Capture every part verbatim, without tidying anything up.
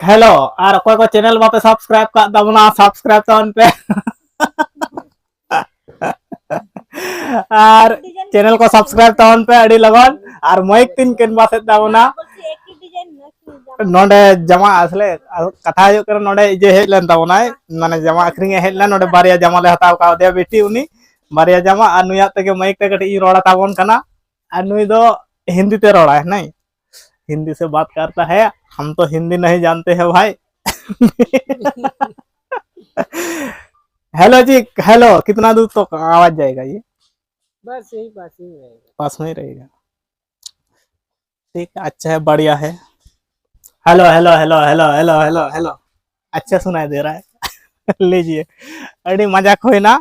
Hello, ᱟᱨ ᱚᱠᱚᱭ ᱠᱚ channel ᱵᱟᱯᱮ ᱥᱟᱵᱥᱠᱨᱟᱭᱤᱵ ᱠᱟᱜ ᱛᱟᱵᱚᱱᱟ, ᱥᱟᱵᱥᱠᱨᱟᱭᱤᱵ ᱛᱟᱵᱚᱱ ᱯᱮ᱾ ᱟᱨ ᱪᱮᱱᱮᱞ ᱠᱚ ᱥᱟᱵᱥᱠᱨᱟᱭᱤᱵ ᱛᱟᱵᱚᱱ ᱯᱮ ᱟᱹᱰᱤ ᱞᱚᱜᱚᱱ᱾ ᱟᱨ ᱢᱟᱭᱤᱠ ᱛᱤᱧ ᱠᱮᱱᱵᱟᱥ ᱮᱫ ᱛᱟᱵᱚᱱᱟ᱾ ᱱᱚᱰᱮ ᱡᱟᱢᱟ ᱟᱥᱞᱮ, ᱠᱟᱛᱷᱟ ᱦᱩᱭᱩᱜ ᱠᱟᱱᱟ, ᱱᱚᱰᱮ ᱤᱭᱟᱹ ᱦᱮᱡ ᱞᱮᱱ ᱛᱟᱵᱚᱱᱟᱭ, ᱢᱟᱱᱮ ᱡᱟᱢᱟ ᱟᱹᱠᱷᱨᱤᱧ ᱮ ᱦᱮᱡ ᱞᱮᱱ, ᱱᱚᱰᱮ ᱵᱟᱨᱭᱟ ᱡᱟᱢᱟ ᱞᱮ ᱦᱟᱛᱟᱣ ᱠᱟᱣᱫᱮᱭᱟ ᱵᱤᱴᱤ, ᱩᱱᱤ ᱵᱟᱨᱭᱟ ᱡᱟᱢᱟ, ᱟᱨ ᱱᱩᱭᱟᱜ ᱛᱮᱜᱮ ᱢᱟᱭᱤᱠ ᱛᱮ ᱠᱟᱹᱴᱤᱡ ᱤᱧ ᱨᱚᱲ ᱟᱛᱟᱵᱚᱱ ᱠᱟᱱᱟ᱾ ᱟᱨ ᱱᱩᱭ ᱫᱚ ᱦᱤᱱᱫᱤ ᱛᱮ ᱨᱚᱲᱟᱭ, ᱱᱟᱭ ᱦᱤᱱᱫᱤ ᱥᱮ ᱵᱟᱛ ᱠᱟᱨᱛᱟ ᱦᱮ, ᱦᱟᱢ ᱛᱚ ᱦᱤᱱᱫᱤ ᱱᱟᱦᱤ ᱡᱟᱱᱛᱮ ᱦᱮ ᱵᱷᱟᱭ᱾ हेलो जी, हेलो, कितना दूर तक आवाज जाएगा ये? बस यही पास ही रहेगा। पास में ही रहेगा। ठीक है, अच्छा है, बढ़िया है। Hello, hello, hello, hello, hello, hello, hello. अच्छा सुनाई दे रहा है। लीजिए, ᱟᱹᱰᱤ ᱢᱟᱡᱟᱠ ᱦᱩᱭᱱᱟ᱾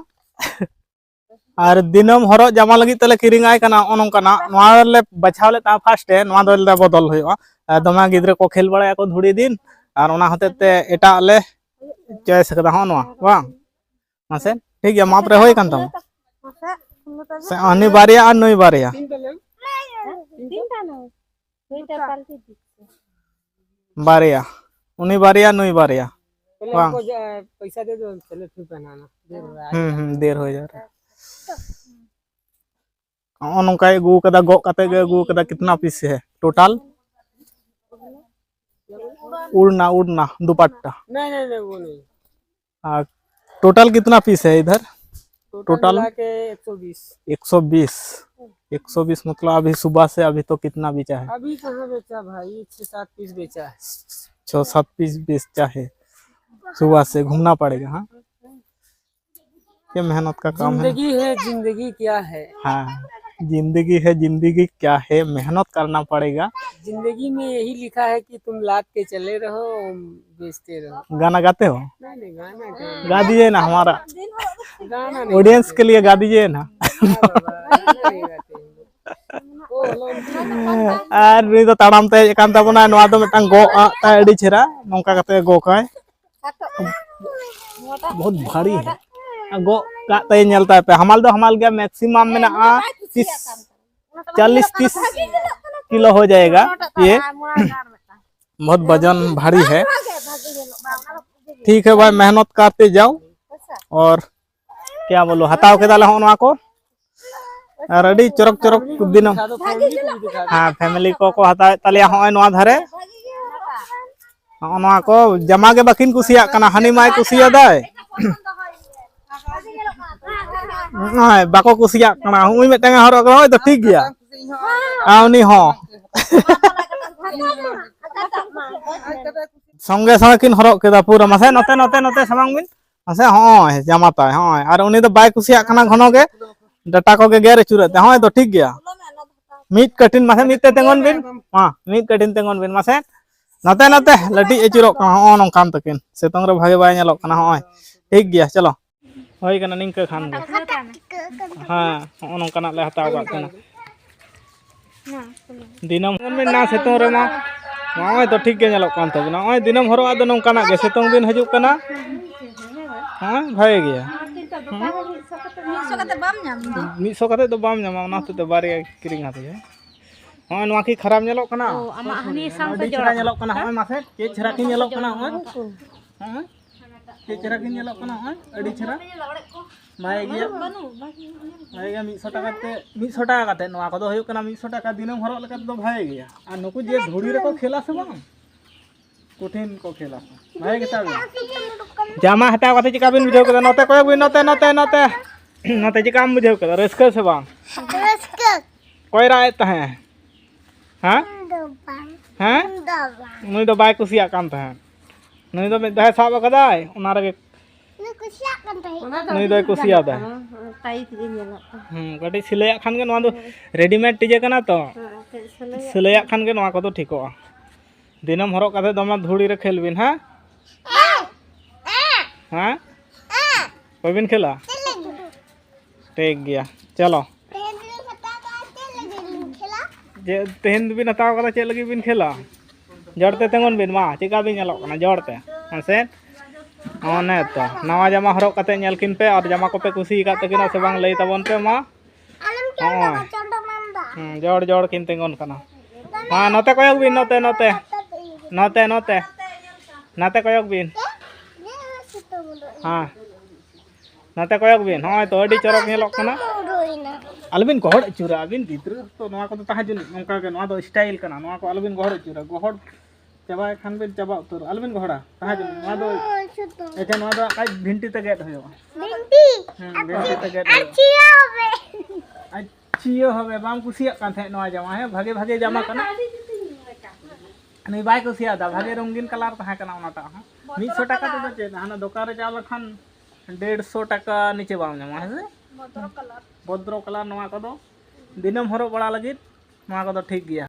ᱟᱨ ᱫᱤᱱᱟᱹᱢ ᱦᱚᱨᱚᱜ ᱡᱟᱢᱟ ᱞᱟᱹᱜᱤᱫ ᱛᱮᱞᱮ ᱠᱤᱨᱤᱧ ᱟᱭ ᱠᱟᱱᱟ᱾ ᱚᱱ ᱚᱱᱠᱟᱱᱟᱜ ᱱᱚᱣᱟ ᱞᱮ ᱵᱟᱪᱷᱟᱣ ᱞᱮᱫ ᱛᱟᱦᱮᱸ ᱯᱷᱟᱥᱴ ᱨᱮ, ᱱᱚᱣᱟ ᱫᱚ ᱞᱟᱹᱭᱫᱟ ᱵᱚᱫᱚᱞ ᱦᱩᱭᱩᱜᱼᱟ᱾ ᱟᱨ ᱫᱚᱢᱮ ᱜᱤᱫᱽᱨᱟᱹ ᱠᱚ ᱠᱷᱮᱞ ᱵᱟᱲᱟᱭᱟᱠᱚ ᱫᱷᱩᱲᱤ ᱫᱤᱱ, ᱟᱨ ᱚᱱᱟ ᱦᱚᱛᱮᱡ ᱛᱮ ᱮᱴᱟᱜ ᱞᱮ ᱪᱚᱭᱮᱥ ᱠᱟᱫᱟ᱾ ᱦᱚᱸᱜᱼᱚ ᱱᱚᱣᱟ ᱵᱟᱝ, ᱢᱟᱥᱮ ᱴᱷᱤᱠ ᱜᱮᱭᱟ, ᱢᱟᱯ ᱨᱮ ᱦᱩᱭ ᱠᱟᱱ ᱛᱟᱢᱟ᱾ ᱥᱮ ᱦᱟᱹᱱᱤ ᱵᱟᱨᱭᱟ ᱟᱨ ᱱᱩᱭ ᱵᱟᱨᱭᱟ? ᱵᱟᱨᱭᱟ, ᱩᱱᱤ ᱵᱟᱨᱭᱟ, ᱱᱩᱭ ᱵᱟᱨᱭᱟ᱾ ᱯᱮᱭᱥᱟ ᱫᱮ ᱫᱚ, ᱪᱚᱞᱚ ᱴᱷᱤᱠ ᱦᱮᱱᱟᱜᱼᱟ᱾ ᱦᱩᱸ ᱦᱩᱸ, ᱰᱷᱮᱨ ᱦᱩᱭ ᱡᱟᱣᱨᱟ᱾ ᱱᱚᱜᱼᱚ ᱱᱚᱝᱠᱟᱭ ᱟᱹᱜᱩ ᱠᱟᱫᱟ, ᱜᱚᱜ ᱠᱟᱛᱮ ᱜᱮ ᱟᱹᱜᱩ ᱠᱟᱫᱟ᱾ ᱠᱤᱛᱱᱟ ᱯᱤᱥ ᱦᱮ ᱴᱳᱴᱟᱞ? ᱩᱲᱱᱟ, ᱩᱲᱱᱟ, ᱫᱩᱯᱟᱴᱴᱟ। नहीं नहीं नहीं, वो नहीं। ᱟᱨ ᱴᱳᱴᱟᱞ ᱠᱤᱛᱱᱟ ᱯᱤᱥ ᱦᱮ ᱤᱫᱷᱟᱨ? Total total? मिला के एक सौ बीस। एक सौ बीस। एक सौ बीस मतलब अभी सुबह से अभी तो कितना बेचा है? अभी कहाँ बेचा भाई, छः सात पीस बेचा है। छः सात पीस बेचा है। सुबह से घूमना पड़ेगा। हाँ, ये मेहनत का काम है। जिंदगी है, जिंदगी क्या है? हाँ, जिंदगी है, जिंदगी क्या है, मेहनत करना पड़ेगा। जिंदगी में यही लिखा है कि तुम लाद के चले रहो, बेचते रहो। गाना गाते हो? नहीं नहीं, गाना क्या? गा दीजिए ना हमारा। गाना नहीं ऑडियंस गाते। के लिए गा दीजिए ना। ना बाबा, गाना नहीं गाते हैं। ᱟᱨ ᱱᱩᱭ ᱫᱚ ᱛᱟᱲᱟᱢ ᱛᱮ ᱦᱮᱡ ᱟᱠᱟᱱ ᱛᱟᱵᱚᱱᱟᱭ᱾ ᱱᱚᱣᱟ ᱫᱚ ᱢᱤᱫᱴᱟᱝ ᱜᱚᱜ ᱟᱜ ᱛᱟᱭ, ᱟᱹᱰᱤ ᱪᱮᱦᱨᱟ ᱱᱚᱝᱠᱟ ᱠᱟᱛᱮ ᱜᱚᱜᱟᱭ᱾ बहुत भारी है। ᱜᱚᱜ ᱠᱟᱜ ᱛᱟᱭ, ᱧᱮᱞ ᱛᱟᱭ ᱯᱮ, ᱦᱟᱢᱟᱞ ᱫᱚ ᱦᱟᱢᱟᱞ ᱜᱮᱭᱟ, ᱢᱮᱠᱥᱤᱢᱟᱢ ᱢᱮᱱᱟᱜᱼᱟ ᱛᱤᱥ, ᱪᱟᱞᱤᱥ ᱛᱤᱥ ᱠᱤᱞᱳ ᱦᱚ ᱡᱟᱭᱮᱜᱟ ᱭᱮ᱾ बहुत वजन भारी है। ठीक है भाई, मेहनत करते जाओ। और क्या बोलो, ᱦᱟᱛᱟᱣ ᱠᱮᱫᱟᱞᱮ ᱦᱚᱸᱜᱼᱚ ᱱᱚᱣᱟ ᱠᱚ᱾ ᱟᱨ ᱟᱹᱰᱤ ᱪᱚᱨᱚᱠ ᱪᱚᱨᱚᱠ ᱫᱤᱱᱟᱹᱢ, ᱦᱮᱸ, ᱯᱷᱮᱢᱮᱞᱤ ᱠᱚᱠᱚ ᱦᱟᱛᱟᱣᱮᱫ ᱛᱟᱞᱮᱭᱟ ᱦᱚᱸᱜᱼᱚᱭ ᱱᱚᱣᱟ ᱫᱷᱟᱨᱮ᱾ ᱦᱚᱸᱜᱼᱚ ᱱᱚᱣᱟ ᱠᱚ ᱡᱟᱢᱟ ᱜᱮ ᱵᱟᱹᱠᱤᱱ ᱠᱩᱥᱤᱭᱟᱜ ᱠᱟᱱᱟ, ᱦᱟᱹᱱᱤ ᱢᱟᱭ ᱠᱩᱥᱤᱭᱟᱫᱟᱭ᱾ ᱱᱚᱜᱼᱚᱭ ᱵᱟᱠᱚ ᱠᱩᱥᱤᱭᱟᱜ ᱠᱟᱱᱟ, ᱩᱱᱤ ᱢᱤᱫᱴᱟᱝ ᱮ ᱦᱚᱨᱚᱜ ᱠᱟᱫᱟ, ᱦᱳᱭ ᱛᱚ ᱴᱷᱤᱠ ᱜᱮᱭᱟ᱾ ᱟᱨ ᱩᱱᱤ ᱦᱚᱸ᱾ ᱥᱚᱸᱜᱮ ᱥᱚᱸᱜᱮ ᱠᱤᱱ ᱦᱚᱨᱚᱜ ᱠᱮᱫᱟ ᱯᱩᱨᱟᱹ᱾ ᱢᱟᱥᱮ ᱱᱚᱛᱮ, ᱱᱚᱛᱮ, ᱱᱚᱛᱮ ᱥᱟᱢᱟᱝ ᱵᱤᱱ᱾ ᱢᱟᱥᱮ ᱦᱚᱸᱜᱼᱚᱭ ᱡᱟᱢᱟ ᱛᱟᱭ, ᱦᱚᱸᱜᱼᱚᱭ᱾ ᱟᱨ ᱩᱱᱤ ᱫᱚ ᱵᱟᱭ ᱠᱩᱥᱤᱭᱟᱜ ᱠᱟᱱᱟ ᱜᱷᱚᱱᱚ ᱜᱮ, ᱰᱟᱴᱟ ᱠᱚᱜᱮ ᱜᱮᱨ ᱟᱹᱪᱩᱨᱮᱫ ᱛᱟᱭ᱾ ᱦᱚᱸᱜᱼᱚᱭ ᱫᱚ ᱴᱷᱤᱠ ᱜᱮᱭᱟ᱾ ᱢᱤᱫ ᱠᱟᱹᱴᱤᱱ ᱢᱟᱥᱮ ᱢᱤᱫ ᱛᱮ ᱛᱤᱸᱜᱩᱱ ᱵᱤᱱ᱾ ᱢᱟ, ᱢᱤᱫ ᱠᱟᱹᱴᱤᱱ ᱛᱤᱸᱜᱩᱱ ᱵᱤᱱ ᱢᱟᱥᱮ᱾ ᱱᱚᱛᱮ, ᱱᱚᱛᱮ ᱞᱟᱹᱴᱤᱡ ᱟᱹᱪᱩᱨᱚᱜ ᱠᱟᱱᱟ᱾ ᱦᱚᱸᱜᱼᱚ ᱱᱚᱝᱠᱟᱱ ᱛᱟᱹᱠᱤᱱ᱾ ᱥᱤᱛᱩᱝ ᱨᱮ ᱵᱷᱟᱜᱮ ᱵᱟᱭ ᱧᱮᱞᱚᱜ ᱠᱟᱱᱟ᱾ ᱦᱚᱸᱜᱼᱚᱭ ᱴᱷᱤᱠ ᱜᱮᱭᱟ, ᱪᱚᱞᱚ᱾ ᱦᱳᱭ ᱠᱟᱱᱟ ᱱᱤᱝᱠᱟᱹ ᱠᱷᱟᱱ ᱜᱮ᱾ ᱦᱮᱸ, ᱦᱚᱸᱜᱼᱚ ᱱᱚᱝᱠᱟᱱᱟᱜ ᱞᱮ ᱦᱟᱛᱟᱣ ᱠᱟᱜ ᱠᱟᱱᱟ᱾ ᱫᱤᱱᱟᱹᱢ ᱢᱮᱱᱟᱜᱼᱟ ᱥᱤᱛᱩᱝ ᱨᱮᱢᱟ᱾ ᱱᱚᱜᱼᱚᱭ ᱫᱚ ᱴᱷᱤᱠ ᱜᱮ ᱧᱮᱞᱚᱜ ᱠᱟᱱ ᱛᱟᱵᱤᱱᱟ᱾ ᱱᱚᱜᱼᱚᱭ ᱫᱤᱱᱟᱹᱢ ᱦᱚᱨᱚᱜ ᱟᱜ ᱫᱚ ᱱᱚᱝᱠᱟᱱᱟᱜ ᱜᱮ, ᱥᱤᱛᱩᱝ ᱫᱤᱱ ᱦᱤᱡᱩᱜ ᱠᱟᱱᱟ᱾ ᱦᱮᱸ, ᱵᱷᱟᱜᱮ ᱜᱮᱭᱟ᱾ ᱢᱤᱫ ᱥᱚ ᱠᱟᱛᱮ ᱵᱟᱢ ᱧᱟᱢ ᱫᱚ᱾ ᱢᱤᱫ ᱥᱚ ᱠᱟᱛᱮ ᱫᱚ ᱵᱟᱢ ᱧᱟᱢᱟ, ᱚᱱᱟ ᱦᱚᱛᱮᱡ ᱛᱮ ᱵᱟᱨᱭᱟ ᱠᱤᱨᱤᱧ ᱦᱟᱛᱟᱣᱟ᱾ ᱦᱚᱸᱜᱼᱚᱭ ᱱᱚᱣᱟ ᱠᱤ ᱠᱷᱟᱨᱟᱯ ᱧᱮᱞᱚᱜ ᱠᱟᱱᱟ? ᱚ, ᱟᱢᱟᱜ ᱦᱟᱹᱱᱤ ᱥᱟᱶᱛᱮ ᱟᱹᱰᱤ ᱪᱮᱦᱨᱟ ᱡᱚᱲᱟᱣ ᱧᱮᱞᱚᱜ ᱠᱟᱱᱟ᱾ ᱦᱮᱸ? ᱦᱚᱸᱜᱼᱚᱭ ᱢᱟᱥᱮ, ᱪᱮᱫ ᱪᱮᱦᱨᱟ ᱠᱤᱱ ᱧᱮᱞᱚᱜ ᱠᱟᱱᱟ᱾ ᱦᱚᱸᱜᱼᱚᱭ, ᱦᱚᱸᱜᱼᱚᱭ, ᱪᱮᱫ ᱪᱮᱦᱨᱟ ᱠᱤᱱ ᱧᱮᱞᱚᱜ ᱠᱟᱱᱟ᱾ ᱦᱚᱸᱜᱼᱚᱭ, ᱟᱹᱰᱤ ᱪᱮᱦᱨᱟ᱾ ᱵᱷᱟᱜᱮ ᱜᱮᱭᱟ᱾ ᱵᱷᱟᱜᱮ ᱜᱮᱭᱟ, ᱢᱤᱫ ᱥᱚ ᱴᱟᱠᱟ ᱛᱮ, ᱢᱤᱫ ᱥᱚ ᱴᱟᱠᱟ ᱠᱟᱛᱮ ᱱᱚᱣᱟ ᱠᱚᱫᱚ ᱦᱩᱭᱩᱜ ᱠᱟᱱᱟ᱾ ᱢᱤᱫ ᱥᱚ ᱴᱟᱠᱟ ᱫᱤᱱᱟᱹᱢ ᱦᱚᱨᱚᱜ ᱞᱮᱠᱟ ᱛᱮᱫᱚ ᱵᱷᱟᱜᱮ ᱜᱮᱭᱟ᱾ ᱟᱨ ᱱᱩᱠᱩ ᱡᱮ ᱫᱷᱩᱲᱤ ᱨᱮᱠᱚ ᱠᱷᱮᱞᱟ ᱥᱮ ᱵᱟᱝ, ᱠᱚᱴᱷᱤᱱ ᱠᱚ ᱠᱷᱮᱞᱟ᱾ ᱵᱷᱟᱜᱮ ᱜᱮᱛᱟ ᱵᱤᱱ᱾ ᱡᱟᱢᱟ ᱦᱟᱛᱟᱣ ᱠᱟᱛᱮ ᱪᱮᱠᱟ ᱵᱤᱱ ᱵᱩᱡᱷᱟᱹᱣ ᱠᱮᱫᱟ? ᱱᱚᱛᱮ ᱠᱚᱭᱚᱜ ᱵᱤᱱ, ᱱᱚᱛᱮ, ᱱᱚᱛᱮ, ᱱᱚᱛᱮ᱾ ᱱᱚᱛᱮ ᱪᱮᱠᱟᱢ ᱵᱩᱡᱷᱟᱹᱣ ᱠᱮᱫᱟ? ᱨᱟᱹᱥᱠᱟᱹ ᱥᱮ ᱵᱟᱝ? ᱨᱟᱹᱥᱠᱟᱹ᱾ ᱚᱠᱚᱭ ᱨᱟᱜ ᱮᱫ ᱛᱟᱦᱮᱸᱫ? ᱦᱮᱸ? ᱤᱧ ᱫᱚ ᱵᱟᱝ᱾ ᱦᱮᱸ? ᱤᱧ ᱫᱚ ᱵᱟᱝ᱾ ᱱᱩᱭ ᱫᱚ ᱵᱟᱭ ᱠᱩᱥᱤᱭᱟᱜ ᱠᱟᱱ ᱛᱟᱦᱮᱸᱫ᱾ ᱱᱩᱭ ᱫᱚ ᱢᱤᱫ ᱫᱷᱟᱣ ᱥᱟᱵ ᱟᱠᱟᱫᱟᱭ, ᱚᱱᱟ ᱨᱮᱜᱮ᱾ ᱱᱩᱭ ᱠᱩᱥᱤᱭᱟᱜ ᱠᱟᱱ ᱛᱟᱦᱮᱸᱫ᱾ ᱚᱱᱟ ᱫᱚ ᱱᱩᱭ ᱫᱚᱭ ᱟᱹᱰᱤ ᱠᱩᱥᱤᱭᱟᱫᱟ᱾ ᱜᱟᱱᱚᱜᱼᱟ᱾ ᱦᱩᱸ, ᱴᱟᱭᱤᱴ ᱜᱮ ᱧᱮᱞᱚᱜ ᱠᱟᱱᱟ᱾ ᱦᱩᱸ, ᱠᱟᱹᱴᱤᱡ ᱥᱤᱞᱟᱹᱭᱟᱜ ᱠᱷᱟᱱ ᱜᱮ ᱱᱚᱣᱟ ᱫᱚ ᱦᱮᱸ, ᱠᱟᱹᱡ ᱥᱤᱞᱟᱹᱭᱟᱜ ᱥᱤᱞᱟᱹᱭᱟᱜ ᱠᱷᱟᱱ ᱜᱮ ᱱᱚᱣᱟ ᱠᱚᱫᱚ ᱴᱷᱤᱠᱚᱜᱼᱟ᱾ ᱫᱤᱱᱟᱹᱢ ᱦᱚᱨᱚᱜ ᱠᱟᱛᱮ ᱫᱚᱢᱮ ᱫᱷᱩᱲᱤ ᱨᱮ ᱠᱷᱮᱞ ᱵᱤᱱ, ᱦᱮᱸ? ᱦᱮᱸ? ᱵᱟᱹᱵᱤᱱ ᱠᱷᱮᱞᱟ? ᱴᱷᱤᱠ ᱜᱮᱭᱟ, ᱪᱚᱞᱚ᱾ ᱛᱮᱦᱮᱧ ᱫᱚᱞᱤᱧ ᱦᱟᱛᱟᱣ ᱠᱟᱜᱼᱟ, ᱪᱮᱫ ᱞᱟᱹᱜᱤᱫ ᱞᱤᱧ ᱠᱷᱮᱞᱟ? ᱡᱮ ᱛᱮᱦᱮᱧ ᱫᱚᱵᱤᱱ ᱦᱟᱛᱟᱣ ᱠᱟᱫᱟ, ᱪᱮᱫ ᱞᱟᱹᱜᱤᱫ ᱵᱤᱱ ᱠᱷᱮᱞᱟ? ᱡᱚᱲ ᱛᱮ ᱛᱤᱸᱜᱩᱱ ᱵᱤᱱ ᱢᱟ, ᱪᱮᱠᱟ ᱵᱤᱱ ᱧᱮᱞᱚᱜ ᱠᱟᱱᱟ ᱡᱚᱲ ᱛᱮ? ᱢᱟᱥᱮ, ᱚᱱᱮ ᱛᱚ, ᱱᱟᱣᱟ ᱡᱟᱢᱟ ᱦᱚᱨᱚᱜ ᱠᱟᱛᱮ ᱧᱮᱞ ᱠᱤᱱ ᱯᱮ, ᱟᱨ ᱡᱟᱢᱟ ᱠᱚᱯᱮ ᱠᱩᱥᱤ ᱟᱠᱟᱫ ᱛᱟᱹᱠᱤᱱᱟ ᱥᱮ ᱵᱟᱝ, ᱞᱟᱹᱭ ᱛᱟᱵᱚᱱ ᱯᱮ ᱢᱟ᱾ ᱟᱞᱚᱢ ᱪᱚᱱᱫᱟ ᱦᱚᱸᱜᱼᱚᱭ᱾ ᱢᱟ, ᱪᱚᱱᱫᱟ ᱢᱟᱱᱫᱟ᱾ ᱦᱩᱸ, ᱡᱚᱲ ᱡᱚᱲ ᱠᱤᱱ ᱛᱤᱸᱜᱩᱱ ᱠᱟᱱᱟ᱾ ᱢᱟ, ᱱᱚᱛᱮ ᱠᱚᱭᱚᱜ ᱵᱤᱱ, ᱱᱚᱛᱮ, ᱱᱚᱛᱮ᱾ ᱱᱚᱛᱮ, ᱱᱚᱛᱮ᱾ ᱱᱟᱛᱮ ᱠᱚᱭᱚᱜ ᱵᱤᱱ᱾ ᱦᱮᱸ᱾ ᱱᱟᱛᱮ ᱠᱚᱭᱚᱜ ᱵᱤᱱ᱾ ᱱᱚᱜᱼᱚᱭ ᱛᱚ ᱟᱹᱰᱤ ᱪᱚᱨᱚᱠ ᱧᱮᱞᱚᱜ ᱠᱟᱱᱟ᱾ ᱟᱞᱚᱵᱤᱱ ᱜᱚᱦᱚᱲ ᱟᱹᱪᱩᱨᱟ, ᱟᱹᱵᱤᱱ ᱜᱤᱫᱽᱨᱟᱹ ᱛᱚ, ᱱᱚᱣᱟ ᱠᱚᱫᱚ ᱛᱟᱦᱮᱸ ᱡᱟᱹᱱᱤᱡ ᱱᱚᱝᱠᱟ ᱜᱮ, ᱱᱚᱣᱟ ᱫᱚ style ᱠᱟᱱᱟ, ᱱᱚᱣᱟ ᱠᱚ ᱟᱞᱚᱵᱤᱱ ᱜᱚᱦᱚᱲ ᱟᱹᱪᱩᱨᱟ᱾ ᱜᱚᱦᱚᱲ ᱪᱟᱵᱟᱭ ᱠᱷᱟᱱ ᱵᱤᱱ ᱪᱟᱵᱟ ᱩᱛᱟᱹᱨᱚᱜᱼᱟ, ᱟᱞᱚᱵᱤᱱ ᱜᱚᱦᱚᱲᱟ, ᱛᱟᱦᱮᱸ ᱡᱟᱹᱱᱤᱡ᱾ ᱱᱚᱣᱟ ᱫᱚ, ᱟᱪᱪᱷᱟ, ᱛᱚ᱾ ᱟᱪᱪᱷᱟ, ᱱᱚᱣᱟ ᱫᱚ ᱟᱡ ᱵᱷᱤᱱᱴᱤ ᱛᱮ ᱜᱮᱫ ᱦᱩᱭᱩᱜᱼᱟ᱾ ᱵᱷᱤᱱᱴᱤ? ᱦᱮᱸ, ᱵᱷᱤᱱᱴᱤ ᱛᱮ ᱜᱮᱫ ᱦᱩᱭᱩᱜᱼᱟ᱾ ᱟᱪᱪᱷᱟ, ᱦᱚᱵᱮ᱾ ᱟᱪᱪᱷᱟ, ᱦᱚᱵᱮ, ᱵᱟᱢ ᱠᱩᱥᱤᱭᱟᱜ ᱠᱟᱱ ᱛᱟᱦᱮᱸᱫ ᱱᱚᱣᱟ ᱡᱟᱢᱟ, ᱦᱮᱸ? ᱵᱷᱟᱜᱮ, ᱵᱷᱟᱜᱮ ᱡᱟᱢᱟ ᱠᱟᱱᱟ᱾ ᱱᱩᱭ ᱵᱟᱭ ᱠᱩᱥᱤᱭᱟᱫᱟ, ᱵᱷᱟᱜᱮ ᱨᱚᱝᱜᱤᱱ colour ᱛᱟᱦᱮᱸ ᱠᱟᱱᱟ ᱚᱱᱟᱴᱟᱜ ᱦᱚᱸ᱾ ᱢᱤᱫᱥᱚ ᱴᱟᱠᱟ ᱛᱮᱫᱚ ᱪᱮᱫ, ᱦᱟᱱᱟ ᱫᱚᱠᱟᱱ ᱨᱮ ᱪᱟᱣ ᱞᱮᱠᱷᱟᱱ ᱰᱮᱲᱥᱚ ᱴᱟᱠᱟ ᱱᱤᱪᱮ ᱵᱟᱢ ᱧᱟᱢᱟ, ᱦᱮᱸ ᱥᱮ? ᱵᱷᱚᱫᱨᱚ colour᱾ ᱵᱷᱚᱫᱨᱚ colour ᱱᱚᱣᱟ ᱠᱚᱫᱚ ᱫᱤᱱᱟᱹᱢ ᱦᱚᱨᱚᱜ ᱵᱟᱲᱟ ᱞᱟᱹᱜᱤᱫ ᱱᱚᱣᱟ ᱠᱚᱫᱚ ᱴᱷᱤᱠ ᱜᱮᱭᱟ᱾